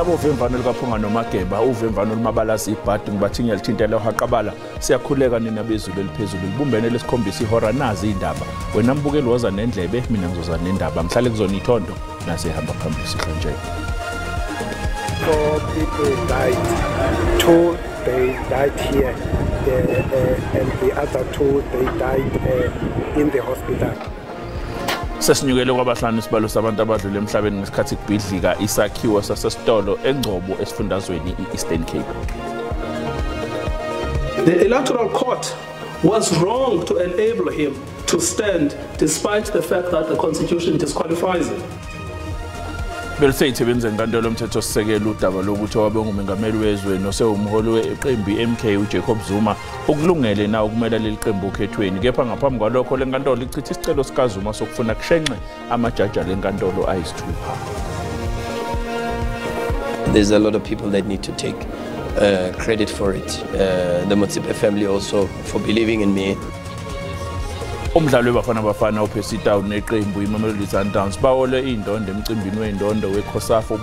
Labo vemvano likaphunga nomageba, uvemvano olumabalazi ibhadi ngibathi ngiyalithintela uhaqabala. Siyakhuleka nina bezulu eliphezulu libumbene lesikhombisa ihora nazi indaba. Wena mbukeli woza nendlebe, mina ngizoza nendaba. Ngihlale kuzona ithondo nase ihamba phambili sihlonje. 4 people died. 2 they died here, and the other 2 they died in the hospital. Sesinyukele kwabahlanu isibalo sabantu abadlule emhlabeni ngesikhathi kubhidlika isakhiwo sasesitolo eNgcobo esifundazweni i-Eastern Cape. The electoral court was wrong to enable him to stand despite the fact that the constitution disqualifies him. Beliseyithebeni zenkantolo yomthethosisekelo udaba lokuthi owabe ngumengameli wezwe nosewumholi weqembu i-MK uJacob Zuma ukulungele na ukumela leli qembu okhethweni. Kepha ngaphambi kwalokho le nkantolo ichithe isicelo sikaZuma sokufuna kushenxe amajaji ale nkantolo ayisithupha. There's a lot of people that need to take credit for it. The Motsepe family also for believing in me. Umdlalo weBafana Bafana uPercy Tau neqembu iMamelodi Sundowns bawole indondo emcimbini wendondo weCOSAFA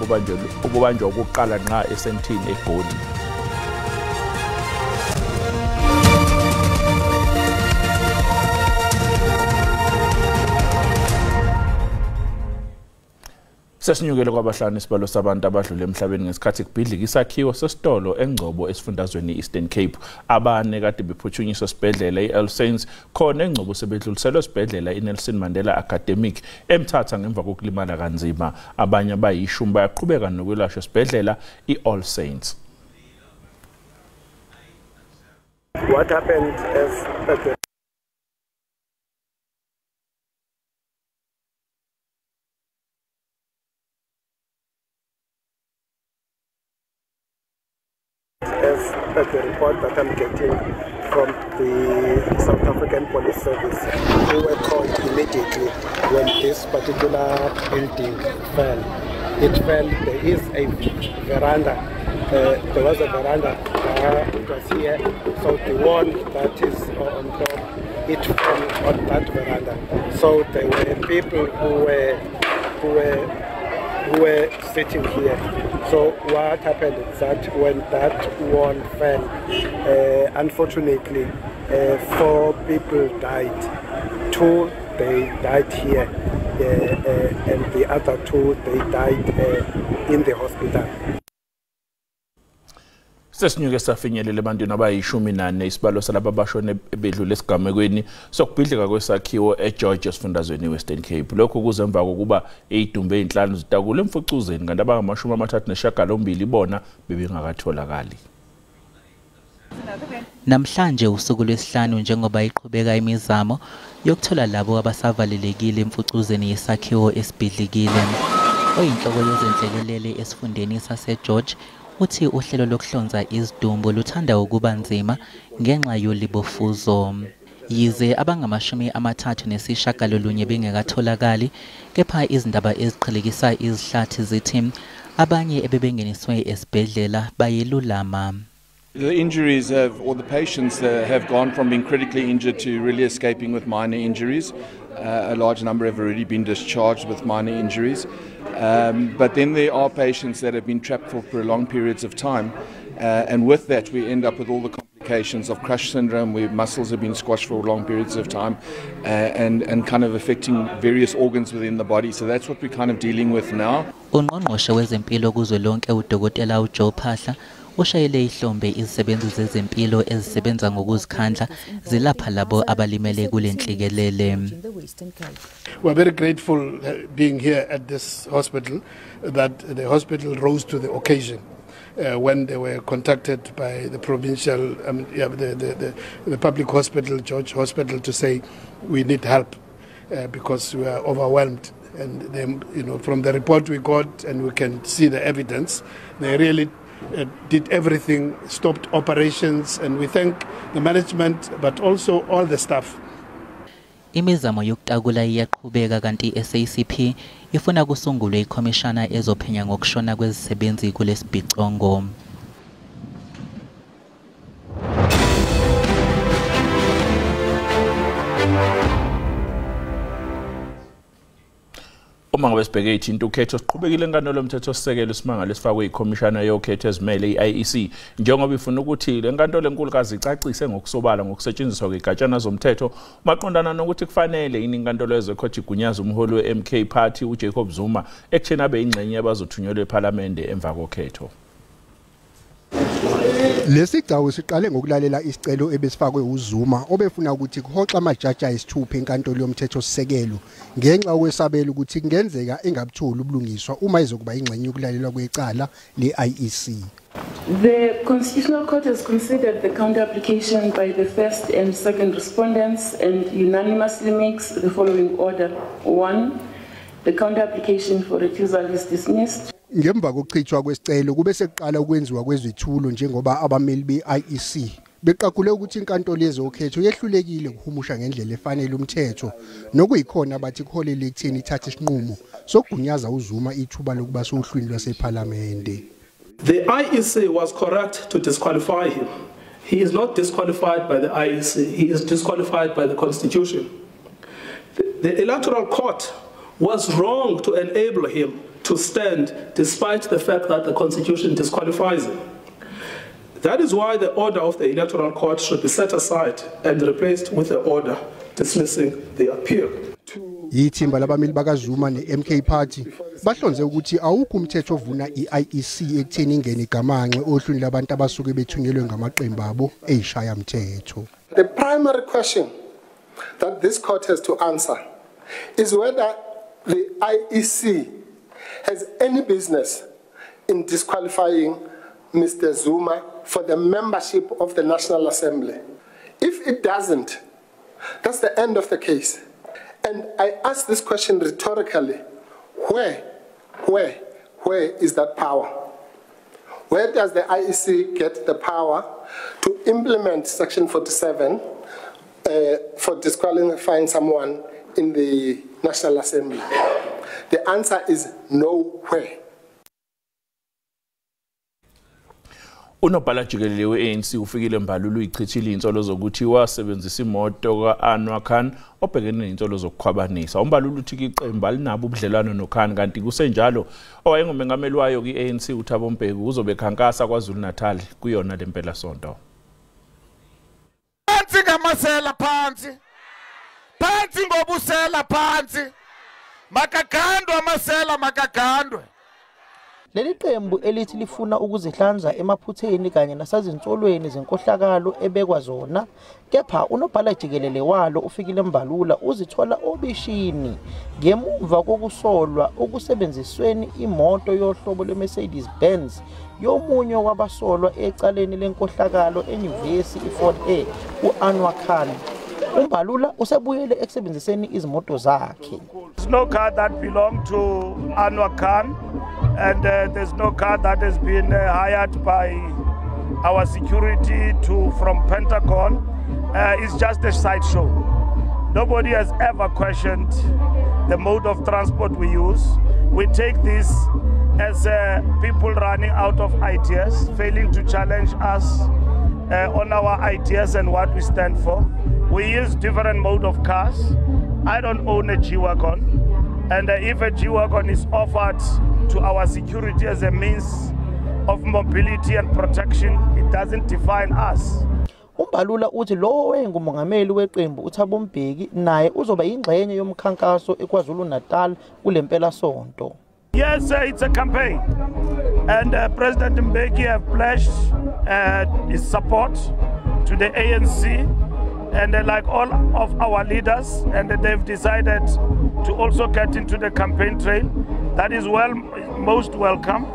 obubanjwa ukuqala nqa eSentini eGoli. Sesinyukele kwabahlanu isibalo sabantu abadlule emhlabeni ngesikhathi kubhidlika isakhiwo sesitolo eNgcobo esifundazweni i-Eastern Cape. Abane kade bephuthunyiswa esibhedlela i-All Saints khona eNgcobo sebedluliselwe esibhedlela i-Nelson Mandela Academic eMthatha ngemva kokulimala kanzima. Abanye abayishumi bayaqhubeka nokwelashwa esibhedlela i-All Saints. What happened is that the report that I'm getting from the South African Police Service, who were called immediately when this particular building fell. It fell, there is a veranda. There was a veranda, it was here, so the one that is on top, it fell on that veranda. So there were people who were sitting here. So what happened is that when that one fell, unfortunately, 4 people died. 2 they died here, and the other 2 they died in the hospital. Sesinyuke safinyelela ebantwini abayi-14 isibalo salabo abashone bedlule esigamekweni sokubhidlika kwesakhiwo eGeorge esifundazweni iWestern Cape. Lokhu kuze emva kokuba izidumbu ezinhlanu zitakule emfucuzeni kanti abangama-38 bona bebengakatholakali. Namhlanje usuku lwesihlanu njengoba iqhubeka imizamo yokuthola labo abasavalelekile emfucuzeni yesakhiwo esibhidlikile. Oyinhloko yezenhlekelele esifundeni saseGeorge uthi uhlelo lokuhlonza izidumbu luthanda ukuba nzima ngenxa yolibofuzo. Yize abangama-39 bengekatholakali, kepha izindaba eziqhelekisa izihlathi zithi abanye ebebengeniswe esibhedlela bayelulama. The injuries have, or the patients have gone from being critically injured to really escaping with minor injuries. A large number have already been discharged with minor injuries. But then there are patients that have been trapped for prolonged periods of time. And with that, we end up with all the complications of crush syndrome, where muscles have been squashed for long periods of time, and kind of affecting various organs within the body. So that's what we're kind of dealing with now. Ungqongqoshe wezempilo kuzwelonke uDokotela uJoe Phaahla ushayele ihlombe izisebenzi zezempilo ezisebenza ngokuzikhandla zilapha labo abalimele kule nhlekelele. We are very grateful being here at this hospital, that the hospital rose to the occasion when they were contacted by the provincial, the public hospital, George Hospital, to say we need help because we are overwhelmed. And then, you know, from the report we got, and we can see the evidence, they really did everything, stopped operations, and we thank the management, but also all the staff. Imizamo yokutakula iyaqhubeka kanti i-SACP ifuna kusungulwe ikhomishana ezophenya ngokushona kwezisebenzi kulesibhicongo. Uma ngabe sibheke ithinta ukhetho siqhubekile enkantolo yomthethosisekelo isimangalo esifakwe ikhomishana yokhetho ezimele i-IEC njengoba ifuna ukuthi le nkantolo enkulukazi icacise ngokusobala ngokusetshenziswa kwegatshana zomthetho maqondana nokuthi kufanele yini inkantolo yezekhotho igunyaze umholi we-MK Party uJacob Zuma ekutheni abe ingxenye yabazothunyelwa ePhalamende emva kokhetho. Lesigcawu siqale ngokulalela isicelo ebesifakwe uZuma obefuna ukuthi kuhoxa amajaji ayisithupha enkantolo yomthethosisekelo ngenxa yokwesabela ukuthi kungenzeka engabutholi ubulungiswa uma izokuba ingxenye yokulalelwa kwecala le-IEC. The Constitutional Court has considered the counter application by the first and second respondents and unanimously makes the following order. 1. The counter application for recusal is dismissed. Ngemva kokuchithwa kwesicelo kube sekuqala ukwenziwa kwezethulo njengoba abameli be-IEC beqagule ukuthi inkantolo yezokhetho yehlulekile ukuhumusha ngendlela efanele umthetho nokuyikhona bathi kuholele ekutheni ithathe isinqumo sokugunyaza uZuma ithuba lokuba sohlwini lwasePhalamende. The IEC was correct to disqualify him. He is not disqualified by the IEC, he is disqualified by the Constitution. The Electoral Court was wrong to enable him to stand despite the fact that the Constitution disqualifies him. That is why the order of the Electoral Court should be set aside and replaced with the order dismissing the appeal. Ithimba labameli bakaZuma ne-MK Party bahlonze ukuthi awukho umthetho ovuna i-IEC ekutheni ingene igamanxe ohlwini labantu abasuke bethunyelwe ngamaqembu abo eyishaya mthetho. The primary question that this court has to answer is whether the IEC has any business in disqualifying Mr. Zuma for the membership of the National Assembly. If it doesn't, that's the end of the case. And I ask this question rhetorically, where is that power? Where does the IEC get the power to implement Section 47 for disqualifying someone in the National Assembly? The answer is nowhere. Unobhala jikelele we-ANC uFikile Mbalula uyichithile insolo zokuthi wasebenzisa imoto ka-Anwar Khan obhekene nezinsolo zokukhwabanisa. UMbalula uthi iqembu alinabo ubudlelwano noKhan kanti kusenjalo owayengumengameli wayo kwi-ANC uThabo Mbeki uzobe ekhankasa KwaZulu-Natal kuyona lempelasonto. Phansi ngamasela phansi. Phansi ngobusela phansi. Makagandwe amasela makagandwe. Leli qembu elithi lifuna ukuzihlanza emaphutheni kanye nasezinsolweni zenkohlakalo ebekwa zona, kepha unobhala jikelele walo uFikile Mbalula uzithola obishini ngemuva kokusolwa okusebenzisweni imoto yohlobo lweMercedes Benz yomunye wabasolwa ecaleni lenkohlakalo enyuvesi iFort Hare uAnwar Khan. UMbalula usebuyele ekusebenziseni izimoto zakhe. There's no car that belonged to Anwar Khan, and there's no car that has been hired by our security from Pentagon. It's just a sideshow. Nobody has ever questioned the mode of transport we use. We take this as people running out of ideas, failing to challenge us on our ideas and what we stand for. We use different mode of cars. I don't own a G-Wagon, and if a G-Wagon is offered to our security as a means of mobility and protection, it doesn't define us. UMbalula uthi lowo wayengumongameli weqembu uThabo Mbeki naye uzoba ingxenye yomkhankaso eKwaZulu-Natal kule mpelasonto. Yes, it's a campaign, and President Mbeki have pledged his support to the ANC, and like all of our leaders, and they've decided to also get into the campaign trail. That is most welcome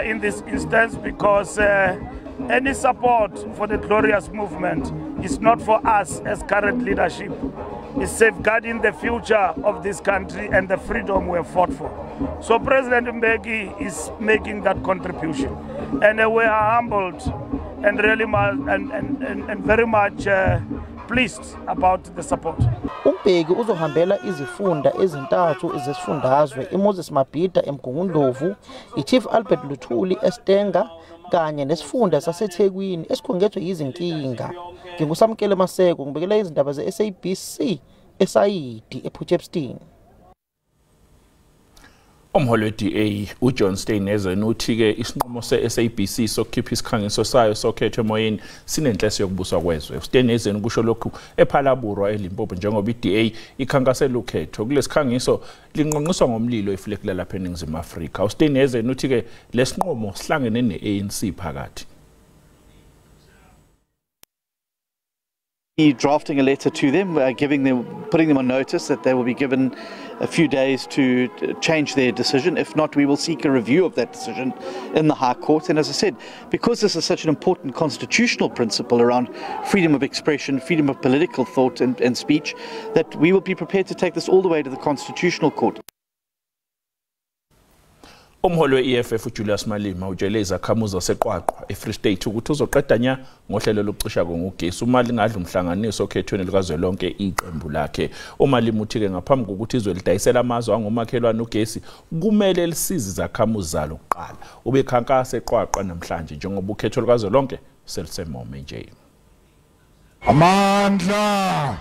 in this instance, because any support for the glorious movement is not for us as current leadership. It's safeguarding the future of this country and the freedom we have fought for. So President Mbeki is making that contribution, and we are humbled and really and very much pleased about the support. uMbeki uzohambela izifunda ezintathu ezesifundazwe iMoses Mabhida eMgungundlovu, iChief Albert Luthuli eStenga kanye nesifunda saseThekwini esikhungethwe izinkinga. NginguSamkele Maseko ngibekela izindaba ze-SABC eSayidi ePort Shepstone. Umholi we-DA uJohn Steenhuisen uthi-ke isinqumo se-SABC sokukhipha isikhangiso sayo sokhetho emoyeni sinenhloso yokubuswa kwezwe. USteenhuisen kusho lokhu ePhalaborwa eLimpopo njengoba i-DA ikhankasela ukhetho. Kulesikhangiso linqonqiswa ngomlilo iflegi lapha eNingizimu Afrika. USteenhuisen uthi-ke lesinqumo sihlangene ne-ANC phakathi. Drafting a letter to them, putting them on notice that they will be given a few days to change their decision. If not, we will seek a review of that decision in the High Court. And as I said, because this is such an important constitutional principle around freedom of expression, freedom of political thought and speech, that we will be prepared to take this all the way to the Constitutional Court. Umholi we-EFF uJulius Malema utshele izakhamuzi zaseQwaqwa eFree State ukuthi uzoqeda nya ngohlelo lokucisha ngogesi uma lingadla umhlanganiso okhethweni likazwelonke iqembu lakhe. UMalema uthi-ke ngaphambi kokuthi izwe lidayisela amazwe angomakhelwane ugesi kumele lisize izakhamuzi zalo kuqala. Ubekhankasa eQwaqwa namhlanje njengoba ukhetho likazwelonke selisemome nje. Amandla!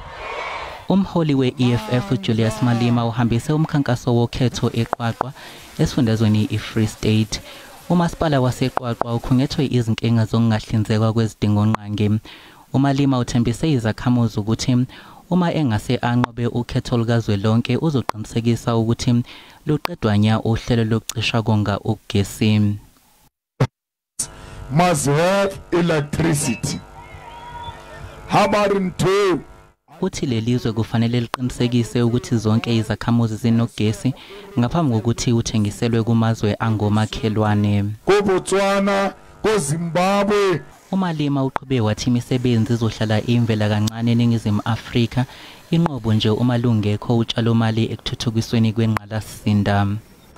Umholi we-EFF uJulius Malema uhambise umkhankaso wokhetho eQwaqwa esifundazweni iFree State. Umasipala waseQwaqwa ukhungethwe izinkinga zokungahlinzekwa kwezidingongqangi. UMalema uthembise izakhamuzi ukuthi uma engase anqobe ukhetho lukazwelonke uzoqinisekisa ukuthi luqedwa nya uhlelo lokucisha konga ugesi. Must have electricity. How about in two? Uthi lelizwe kufanele liqinisekise ukuthi zonke izakhamuzi zinogesi ngaphambi kokuthi uthengiselwe kumazwe angomakhelwane. KoBotswana, koZimbabwe. UMalema uqhube wathi imisebenzi izohlala imvela kancane eNingizimu Afrika inqobo nje uma lungekho utshalomali ekuthuthukisweni kwengqalasizinda.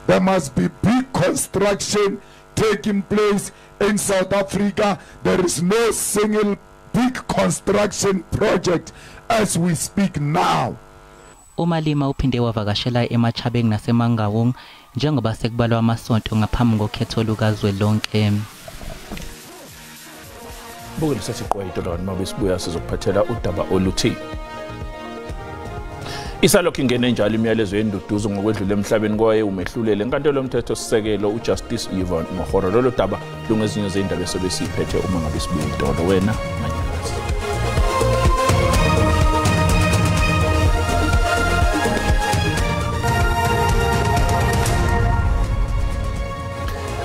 There must be big construction taking place in South Africa. There is no single big construction project as we speak now. UMalema uphinde wavakashela eMachabeng naseMangaung njengoba sekubalwa amasonto ngaphambi kokhetho lukazwelonke. Bukele sesiqwayito lona mabesibuya sizokuphathela udaba oluthi isalokhu ingene njalo imiyalezo yenduduzo ngokwedlula emhlabeni kwaye umehlulele enkantolo yomthetho sisekelo uJustice Yvonne Mokgoro. Lolo daba lungezinye zezindaba esobe siyiphethe uma ngabe sibuya itolo wena manyakazi.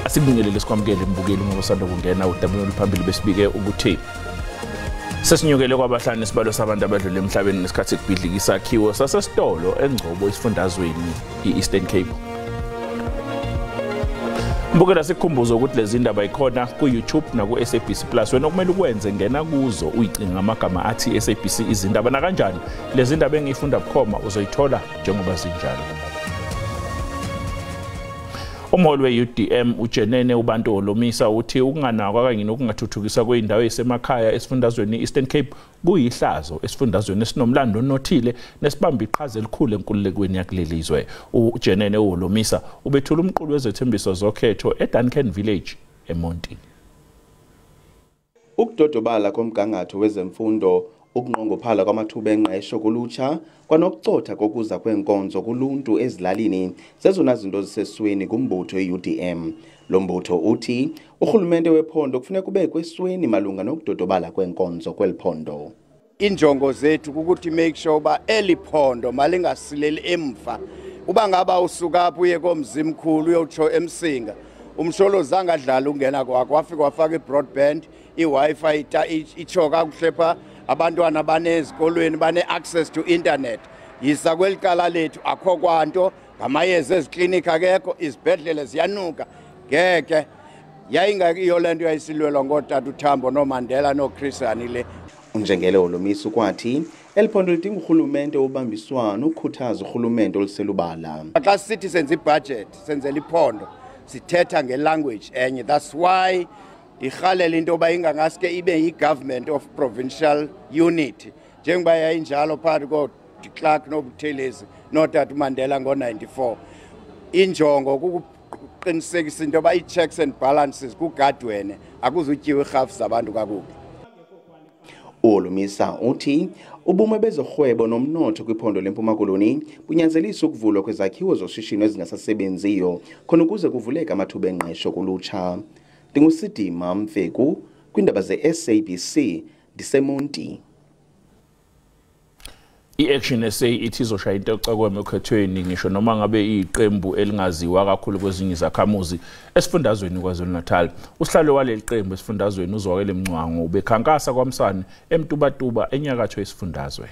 Asikubingelele sikwamukele mbukeli ngoba usanda kungena udabeni oluphambili besibike ukuthi sesinyukele kwabahlanu isibalo sabantu abadlule emhlabeni ngesikhathi kubhidlika isakhiwo sasesitolo eNgcobo esifundazweni i-Eastern Cape. Mbukela sikukhumbuza ukuthi lezi ndaba ikhona ku-YouTube naku-SABC Plus. Wena okumele ukwenze ngena kuzo uyicinga ngamagama athi SABC izindaba nakanjani. Lezi ndaba engiyifunda bukhoma uzoyithola njengoba zinjalo. Umholi we-UDM uJenene uBantu Holomisa uthi ukunganakwa kanye nokungathuthukiswa kwey'ndawo ey'semakhaya esifundazweni i-Eastern Cape kuyihlazo esifundazweni esinomlando onothile nesibamba iqhaza elikhulu enkululekweni yakuleli zwe. UJenene uHolomisa ubethula umqulu wezethembiso zokhetho eDuncan Village eMontini. Ukudodobala komgangatho wezemfundo, ukunqongophala kwamathuba engqesho kulutsha kwanokucotha kokuza kwenkonzo kuluntu ezilalini zezona zinto zisesweni kumbutho i-UDM. Lo mbutho uthi urhulumente wephondo kufuneka ubekwe esweni malunga nokudodobala kwenkonzo kweli phondo. Injongo zethu kukuthi make sure uba eli phondo malingasileli emva. Uba ngaba usuka apho uye koMzimkhulu uyotsho eMsinga, uMsholozi angadlali ungena kwakho, wafika wafaka i-broadband, i-Wi-Fi itsho kakuhle phaa. Abantwana banezikolweni bane-access to internet. Yisa kweli cala lethu akho kwanto, ngamayeza eziklinikhi akekho, izibhedlele ziyanuka. Ngeke yayingayiyo le nto yayisilwelwa ngootata uThambo nooMandela nooChris Hani le. Unjengele Holomisa ukwathi eli phondo lidinga urhulumente wobambiswano ukukhuthaza urhulumente oluselubala. Xa sithi senza ibhajethi senzela iphondo sithetha ngelanguage enye. That's why irhalela into yoba ingangaske ibe yi-government of provincial unity njengoba yayinjalo phakathi koo-de Klerk noButhelezi nootata uMandela ngo-94. Injongo kukuqinisekisa into yoba ii-checks and balances kugadwene, akuzutyiwa iirhafu zabantu kakubi. UHolomisa uthi ubume bezorhwebo nomnotho kwiphondo leMpuma Koloni bunyanzelisa ukuvulwa kwezakhiwo zoshishino ezingasasebenziyo khona ukuze kuvuleke amathuba engqesho kulutsha. NdinguSidima Mfeku kwindaba ze-SABC ndiseMonti. I-Action SA ithi izoshaya into ecakweme okhethweni ngisho noma ngabe iqembu elingaziwa kakhulu kwezinye izakhamuzi esifundazweni KwaZulu-Natal. Usihlalo waleli qembu esifundazweni uZwakele Mncwango ubekhankasa kwaMsane eMtubatuba enyakatho yesifundazwe.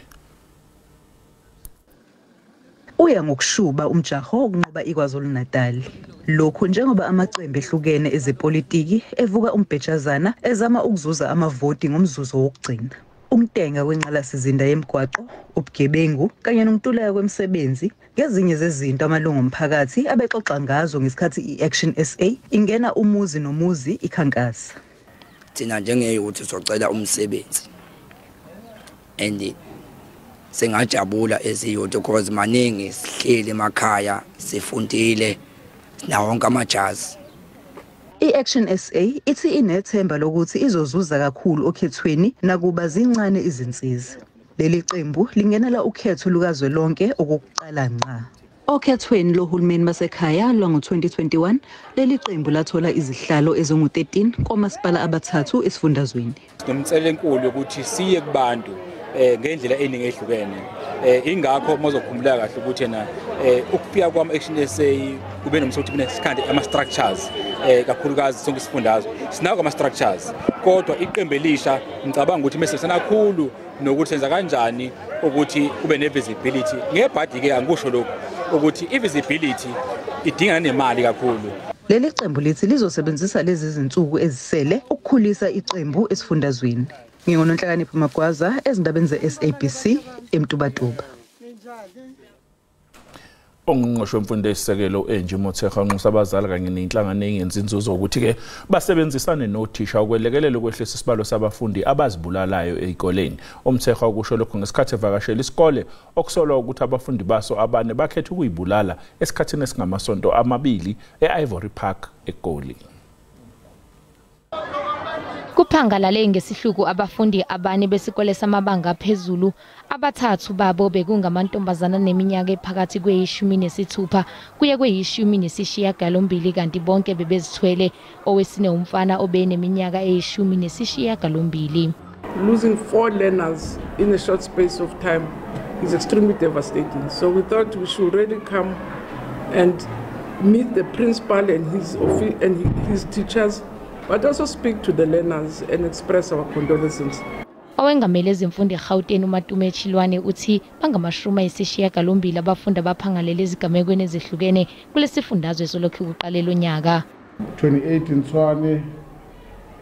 Uya ngokushuba umjaho wokunqoba iKwaZulu-Natal. Lokhu njengoba amaqembu ehlukene ezepolitiki evuka umbhejazana ezama ukuzuza amavoti ngomzuzu wokugcina. Ukutenga kwenqalasizinda yemigwaqo, ubugebengu kanye nokuntuleka kwemisebenzi ngezinye zezinto amalungu omphakathi abexoxa ngazo ngesikhathi i-Action SA ingena umuzi nomuzi ikhankasa. Thina njengeyouth socela umsebenzi and singajabula esiyouth because maningi sihleli emakhaya sifundile sinawo wonke amajazi. I-Action SA ithi inethemba lokuthi izozuza kakhulu okhethweni nakuba zincane izinsiza. Leli qembu lingenela ukhetho lukazwelonke okokuqala ngqa. Okhethweni lohulumeni basekhaya lwango-2021 leli qembu lathola izihlalo ezingu-13 komasipala abathathu esifundazweni. Sinomthelelo enkulu yokuthi siye kubantu ngendlela eningi ehlukene. Ingakho mawuzokhumbula kahle ukuthi yena ukufika kwama Action SA kube nomsothi kunesikhathi ama structures kakhulukazi sonke isifundazwe sinako ama structures, kodwa iqembu elisha ngicabanga ukuthi mesebenzisana kakhulu nokuthi senza kanjani ukuthi kube ne visibility. Ngebhadi ke angikusho lokho ukuthi i visibility idinga nemali kakhulu. Leli qembu lithi lizosebenzisa lezi zinsuku ezisele ukukhulisa iqembu esifundazweni. NginguNonhlakanipho Magwaza ezindabeni ze-SABC eMtubatuba. Ongqongqoshe wemfundo eyisisekelo Angie Motshekga unxusa abazali kanye nenhlangano engenzi inzuzo ukuthi-ke basebenzisane nothisha ukwelekelela ukwehlisa isibalo sabafundi abazibulalayo ey'koleni. UMotshekga ukusho lokhu ngesikhathi evakashela isikole okusolwa ukuthi abafundi baso abane bakhetha ukuyibulala esikhathini esingamasonto amabili e-Ivory Park eGoli. Kuphangalale ngesihluku abafundi abane besikole samabanga aphezulu, abathathu babo bekungamantombazana neminyaka ephakathi kweyi-16 kuye kweyi-18 kanti bonke bebezithwele. Owesine umfana obeneminyaka eyi-18. Losing 4 learners in a short space of time is extremely devastating. So we thought we should really come and meet the principal and his teachers, but also speak to the learners and express our condolences. Owengamele ezemfundo eGauteng uMatume Chilwane uthi bangama-98 abafundi abaphangalele ezigamekweni ezehlukene kulesifundazwe solokhu kuqale lo nyaka. 28 in Tshwane,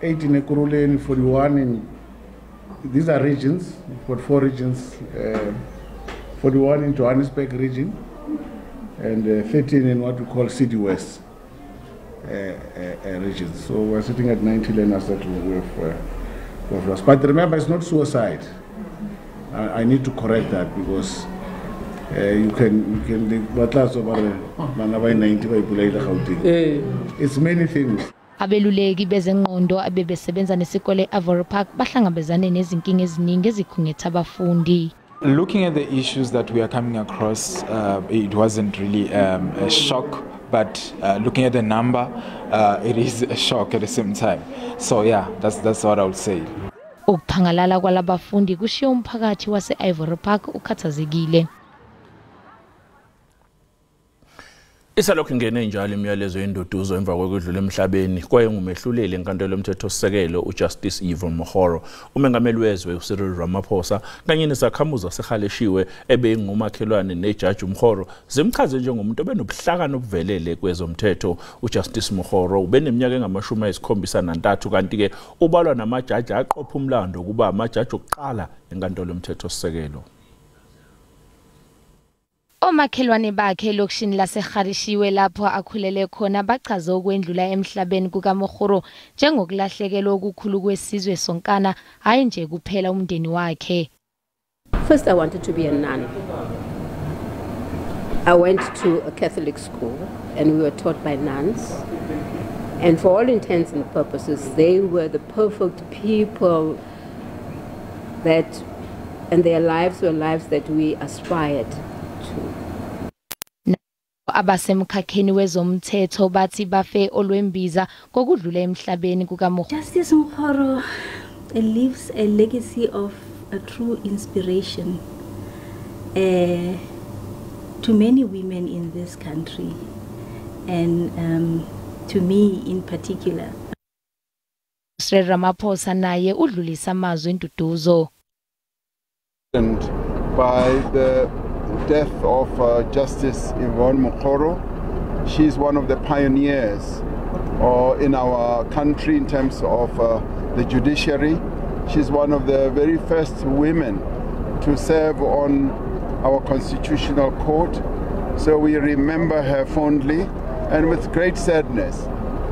8 in Ekurhuleni, 41 in, these are regions, we've got 4 regions, 41 in Johannesburg region and 13 in what we call City West regions. So we're sitting at 90 learners that we've lost. But remember, it's not suicide. I need to correct that because you can it's many things. Abeluleki bezengqondo abebesebenza nesikole e-Ivory Park bahlangabezane nezinkinga eziningi ezikhungethe abafundi. Looking at the issues that we are coming across, it wasn't really a shock, but looking at the number, it is a shock at the same time. So yeah, that's what I would say. Ukuphangalala kwalabafundi kushiya umphakathi wase-Ivory Park ukhathazekile. Isalokhu ingene njalo imiyalezo yenduduzo emva kokudlula emhlabeni kwayengumehluleli enkantolo yomthethosisekelo uJustice Yvonne Mokgoro. Umengameli wezwe uCyril Ramaphosa kanye nezakhamuzi zaseHaleshiwe ebengumakhelwane nejaji uMokgoro zimchaze njengomuntu obenobuhlakani obuvelele kwezomthetho. uJustice Mokgoro ubeneminyaka engama-73 kanti-ke ubalwa namajaji aqopha umlando ukuba amajaji okuqala enkantolo yomthethosisekelo. Omakhelwane bakhe elokishini laseHarishiwe lapho akhulele khona bachaze ukwendlula emhlabeni kukaMokgoro njengokulahlekelwa okukhulu kwesizwe sonkana, hhayi nje kuphela umndeni wakhe. First I wanted to be a nun. I went to a Catholic school and we were taught by nuns. And for all intents and purposes, they were the perfect people that, and their lives were lives that we aspired to. Abasemkhakheni wezomthetho bathi bafe olwembiza kokudlula emhlabeni kukaMokgoro. Justice Mokgoro leaves a legacy of a true inspiration to many women in this country, and to me in particular. Cyril Ramaphosa naye udlulisa amazwi enduduzo. And by the death of Justice Yvonne Mokgoro, she's one of the pioneers in our country in terms of the judiciary. She's one of the very first women to serve on our constitutional court. So we remember her fondly and with great sadness,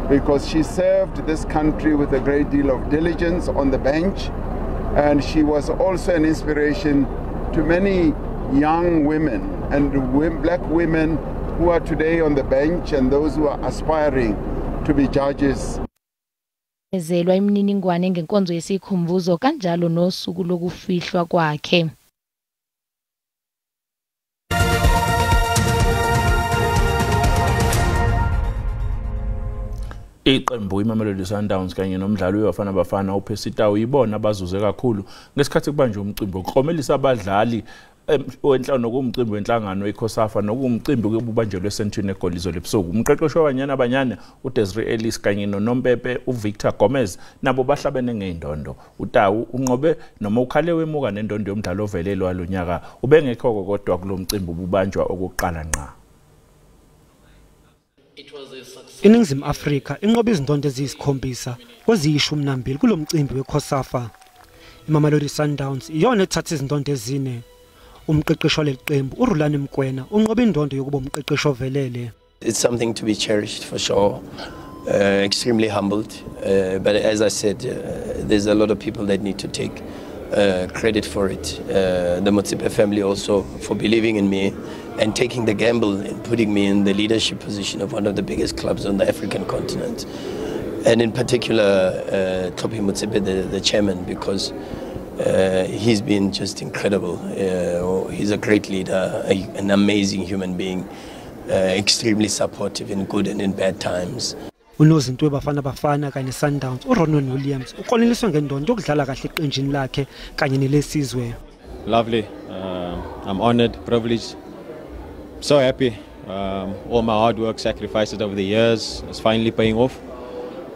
because she served this country with a great deal of diligence on the bench, and she was also an inspiration to many young women and black women who are today on the bench and those who are aspiring to be judges. Ezelwa imininingwane ngenkonzo yesikhumbuzo kanjalo nosuku lokufihlwa kwakhe. Iqembu iMamelodi Sundowns kanye nomdlali weBafana Bafana uPercy Tau yibona abazuze kakhulu ngesikhathi kubanjwe umcimbi wokuklomelisa abadlali nokuwumcimbi wenhlangano iCOSAFA nokuwumcimbi obubanjelwe eSentwini eGoli izolo ebusuku. Umqeqeshi waBanyana Banyana uDesiree Ellis kanye noNompepe uVictor Gomez nabo bahlabene ngey'ndondo. uTau unqobe noma ukhale wemuka nendondo yomdlalo ovelele walo nyaka. Ubengekho kodwa kulo mcimbi ububanjwa okokuqala ngqa. INingizimu Afrika inqobe izindondo eziyisikhombisa kweziyi-12 kulo mcimbi weCOSAFA. IMamelodi Sundowns iyona ethatha izindondo ezine. Umqeqeshi waleli qembu uRulani Mokwena unqobe indondo yokuba umqeqeshi ovelele. It's something to be cherished for sure. Extremely humbled, but as I said, there's a lot of people that need to take credit for it. The Motsepe family also for believing in me and taking the gamble and putting me in the leadership position of one of the biggest clubs on the African continent. And in particular, Tlhophe Motsepe, the chairman, because he's been just incredible. He's a great leader, an amazing human being, extremely supportive in good and in bad times. Unozinto weBafana Bafana kanye Sundowns uRonwen Williams uqoneliswe ngendondo yokudlala kahle eqenjini lakhe kanye nelesizwe. Lovely. I'm honored, privileged, so happy. All my hard work, sacrifices over the years is finally paying off.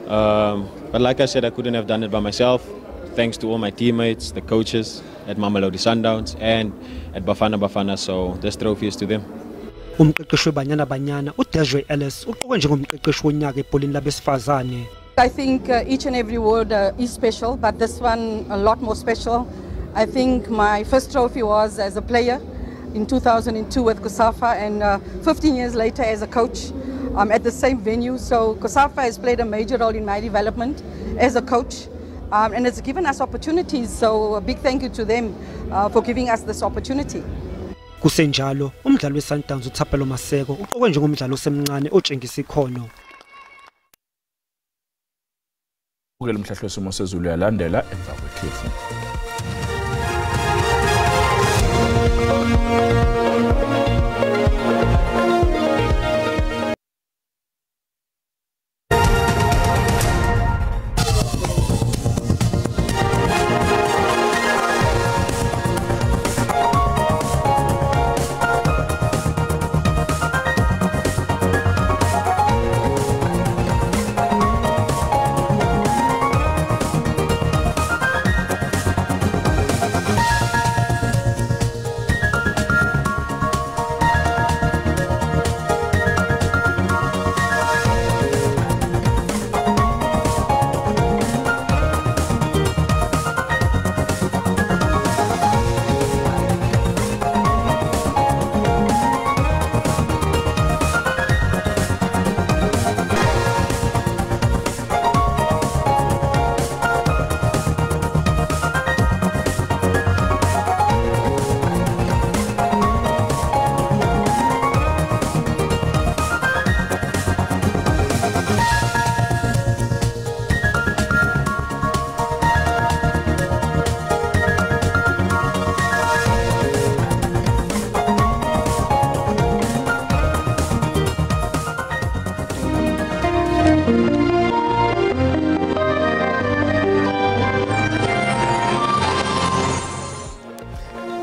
But like I said, I couldn't have done it by myself. Thanks to all my teammates, the coaches at Mamelodi Sundowns and at Bafana Bafana, so this trophy is to them. Umqeqeshi weBanyana Banyana uDesiree Ellis uqokwe njengomqeqeshi wonyaka ebholeni labesifazane. I think each and every award is special, but this one a lot more special. I think my first trophy was as a player in 2002 with COSAFA, and 15 years later as a coach at the same venue. So COSAFA has played a major role in my development as a coach, and it's given us opportunities. So a big thank you to them for giving us this opportunity. Kusenjalo, umdlali weSundowns uThapelo Maseko uqokwe njengomdlali osemncane otshengisa ikhono. Ukele umhlahlo wesimo sezulu uyalandela emva kwekhefu.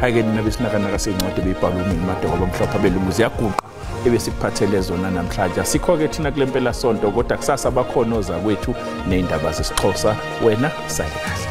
Hhayi-ke nina besinakanaka seyincwadi beyibhalwe umini Madoko abamhlophe abelungu ziyaguqa ebesikuphathele zona namhlanje. Asikho-ke thina kule mpelasonto, kodwa kusasa bakhona ozakwethu ney'ndaba zesiXhosa. Wena sale kahle.